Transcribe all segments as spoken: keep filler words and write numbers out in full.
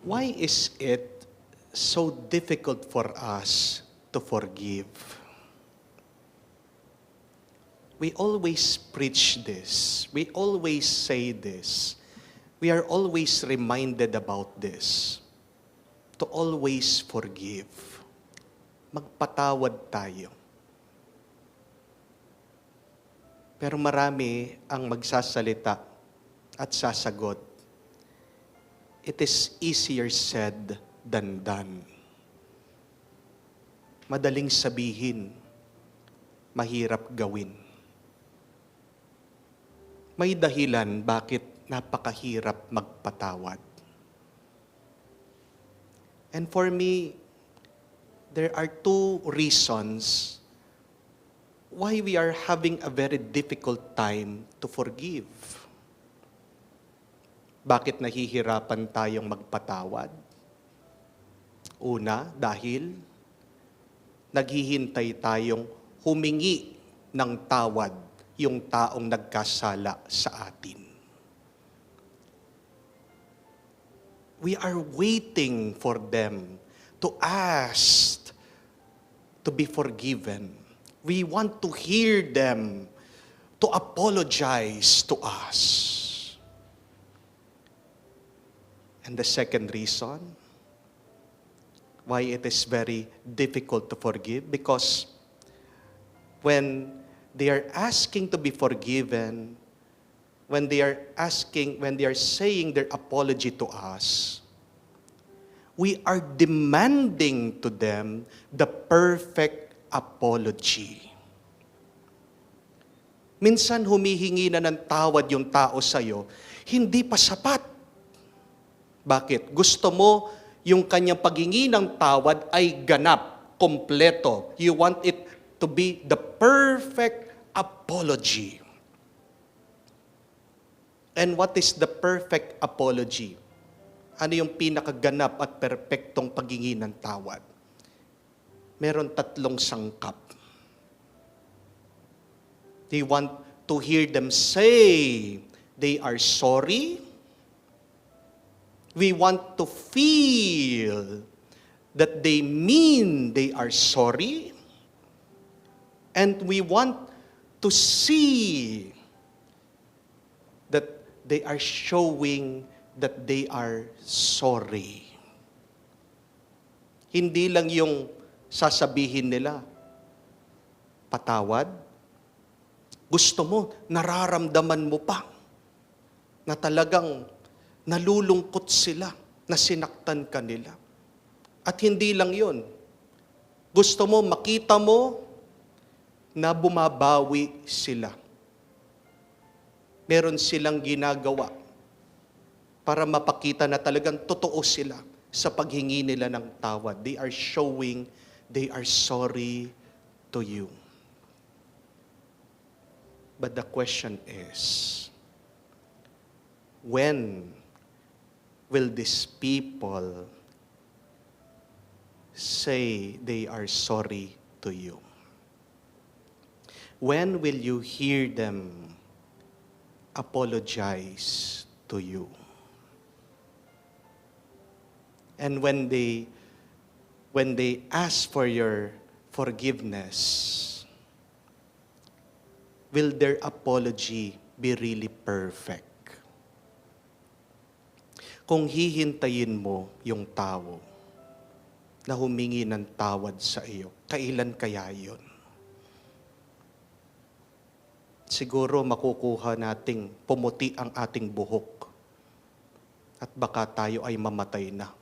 Why is it so difficult for us to forgive? We always preach this. We always say this. We are always reminded about this. To always forgive. Magpatawad tayo. Pero marami ang magsasalita at sasagot, "It is easier said than done." Madaling sabihin, mahirap gawin. May dahilan bakit napakahirap magpatawad. And for me, there are two reasons why we are having a very difficult time to forgive. Bakit nahihirapan tayong magpatawad? Una, dahil naghihintay tayong humingi ng tawad yung taong nagkasala sa atin. We are waiting for them to ask to be forgiven. We want to hear them to apologize to us. And the second reason why it is very difficult to forgive, because when they are asking to be forgiven, when they are asking, when they are saying their apology to us, we are demanding to them the perfect apology. Minsan humihingi na ng tawad yung tao sa'yo, hindi pa sapat. Bakit? Gusto mo yung kanyang paghingi ng tawad ay ganap, kompleto. You want it to be the perfect apology. And what is the perfect apology? Ano yung pinakaganap at perpektong paghingi ng tawad? Meron tatlong sangkap. We want to hear them say they are sorry. We want to feel that they mean they are sorry. And we want to see that they are showing that they are sorry. Hindi lang yung sasabihin nila, "Patawad." Gusto mo, nararamdaman mo pa na talagang nalulungkot sila, na sinaktan ka nila. At hindi lang yun. Gusto mo, makita mo na bumabawi sila. Meron silang ginagawa para mapakita na talagang totoo sila sa paghingi nila ng tawad. They are showing they are sorry to you. But the question is, when will these people say they are sorry to you? When will you hear them apologize to you? And when they when they ask for your forgiveness, will their apology be really perfect? Kung hihintayin mo yung tao na humingi ng tawad sa iyo, kailan kaya yun? Siguro makukuha nating pumuti ang ating buhok at baka tayo ay mamatay na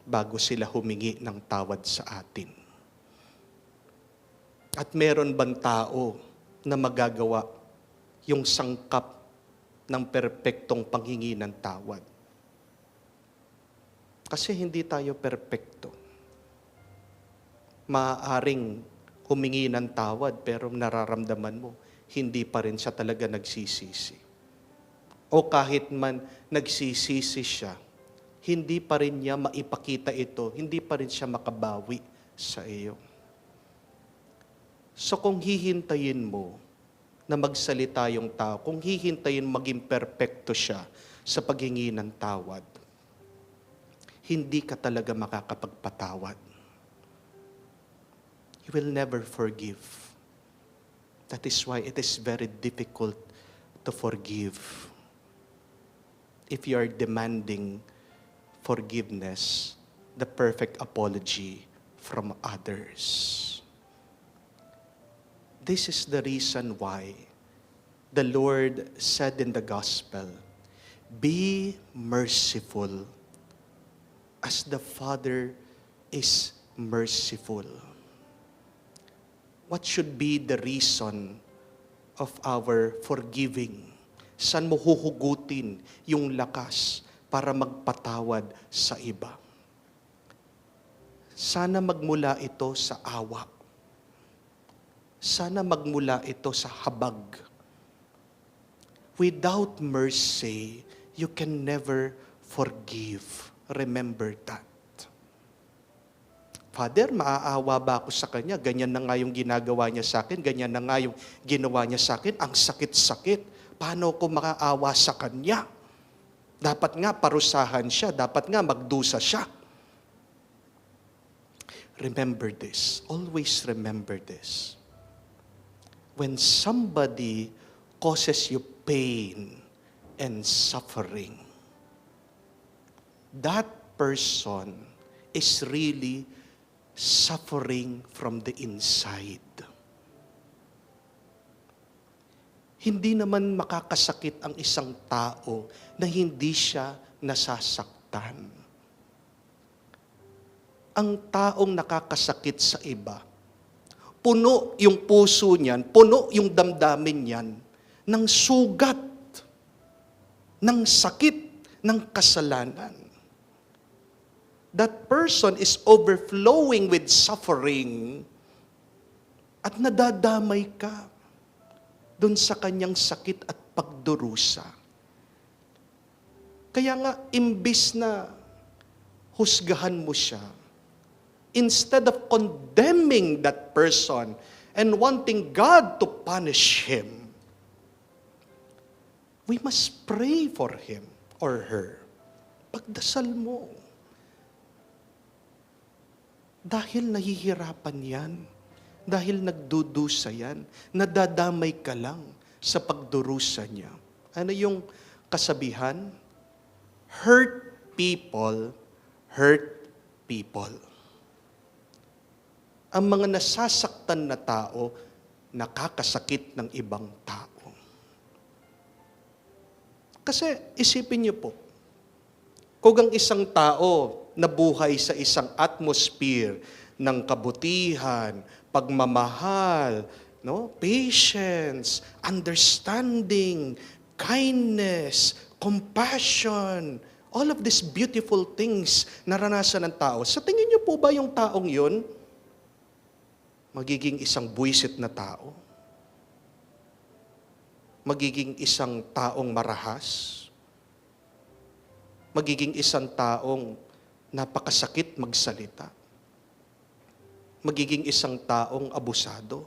bago sila humingi ng tawad sa atin. At meron bang tao na magagawa yung sangkap ng perpektong panghingi ng tawad? Kasi hindi tayo perpekto. Maaaring humingi ng tawad, pero nararamdaman mo, hindi pa rin siya talaga nagsisisi. O kahit man nagsisisi siya, hindi pa rin niya maipakita ito, hindi pa rin siya makabawi sa iyo. So kung hihintayin mo na magsalita yung tao, kung hihintayin maging perpekto siya sa paghingi ng tawad, hindi ka talaga makakapagpatawad. You will never forgive. That is why it is very difficult to forgive if you are demanding forgiveness, the perfect apology from others. This is the reason why the Lord said in the gospel, "Be merciful as the Father is merciful." What should be the reason of our forgiving? San mo huhugutin yung lakas para magpatawad sa iba? Sana magmula ito sa awa. Sana magmula ito sa habag. Without mercy, you can never forgive. Remember that. "Father, maaawa ba ako sa kanya? Ganyan na nga yung ginagawa niya sa akin, ganyan na nga yung ginawa niya sa akin, ang sakit-sakit. Paano ko makaawa sa kanya? Dapat nga parusahan siya, dapat nga magdusa siya." Remember this. Always remember this. When somebody causes you pain and suffering, that person is really suffering from the inside. Hindi naman makakasakit ang isang tao na hindi siya nasasaktan. Ang taong nakakasakit sa iba, puno yung puso niyan, puno yung damdamin niyan ng sugat, ng sakit, ng kasalanan. That person is overflowing with suffering at nadadamay ka dun sa kanyang sakit at pagdurusa. Kaya nga, imbis na husgahan mo siya, instead of condemning that person and wanting God to punish him, we must pray for him or her. Pagdasal mo. Dahil nahihirapan yan. Dahil nagdudusa yan. Nadadamay ka lang sa pagdurusa niya. Ano yung kasabihan? "Hurt people hurt people." Ang mga nasasaktan na tao, nakakasakit ng ibang tao. Kasi isipin niyo po, kung ang isang tao nabuhay sa isang atmosphere ng kabutihan, pagmamahal, no? Patience, understanding, kindness, compassion, all of these beautiful things naranasan ng tao. Sa tingin niyo po ba yung taong yun magiging isang buwisit na tao? Magiging isang taong marahas? Magiging isang taong napakasakit magsalita? Magiging isang taong abusado?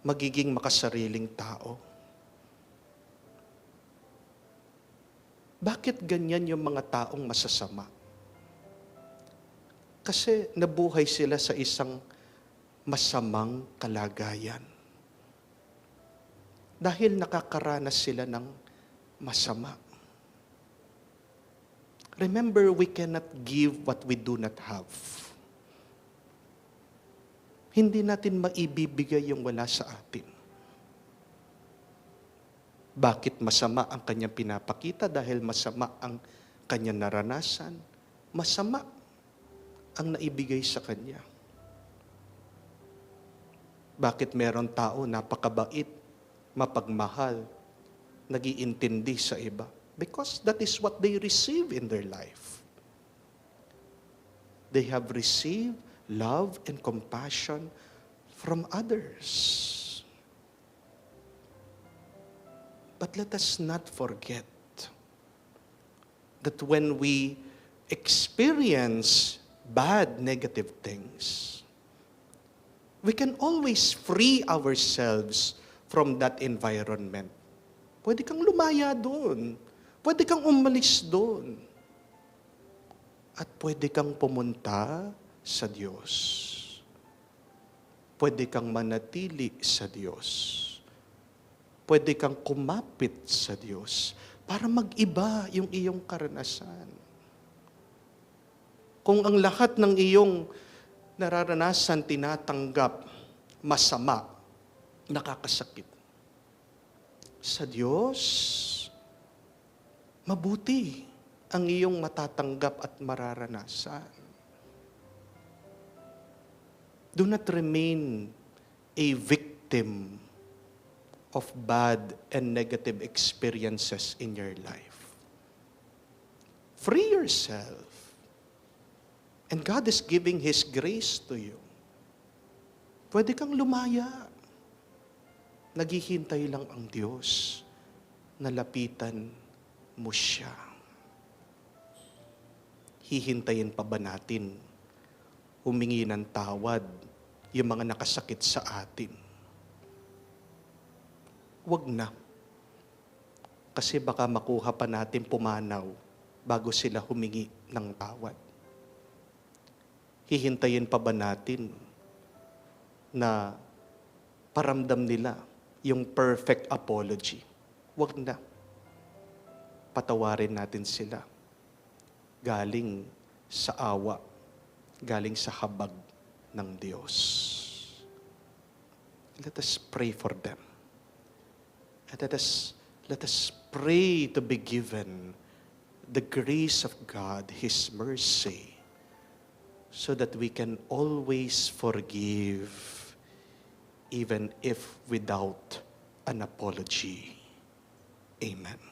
Magiging makasariling tao? Bakit ganyan yung mga taong masasama? Kasi nabuhay sila sa isang masamang kalagayan. Dahil nakakaranas sila ng masama. Remember, we cannot give what we do not have. Hindi natin maibibigay yung wala sa atin. Bakit masama ang kanyang pinapakita? Dahil masama ang kanyang naranasan. Masama ang naibigay sa kanya. Bakit meron tao napakabait, mapagmahal, nag-iintindi sa iba? Because that is what they receive in their life. They have received love and compassion from others. But let us not forget that when we experience bad, negative things, we can always free ourselves from that environment. Pwede kang lumaya doon. Pwede kang umalis doon. At pwede kang pumunta sa Diyos. Pwede kang manatili sa Diyos. Pwede kang kumapit sa Diyos para mag-iba yung iyong karanasan. Kung ang lahat ng iyong nararanasan, tinatanggap, masama, nakakasakit, sa Diyos, mabuti ang iyong matatanggap at mararanasan. Do not remain a victim of bad and negative experiences in your life. Free yourself. And God is giving His grace to you. Pwede kang lumaya. Naghihintay lang ang Diyos na lapitan mo siya. Hihintayin pa ba natin humingi ng tawad yung mga nakasakit sa atin? Wag na. Kasi baka makuha pa natin pumanaw bago sila humingi ng tawad. Hihintayin pa ba natin na paramdam nila yung perfect apology? Wag na. Patawarin natin sila. Galing sa awa, galing sa habag ng Diyos. Let us pray for them. And let us, let us pray to be given the grace of God, His mercy, so that we can always forgive, even if without an apology. Amen.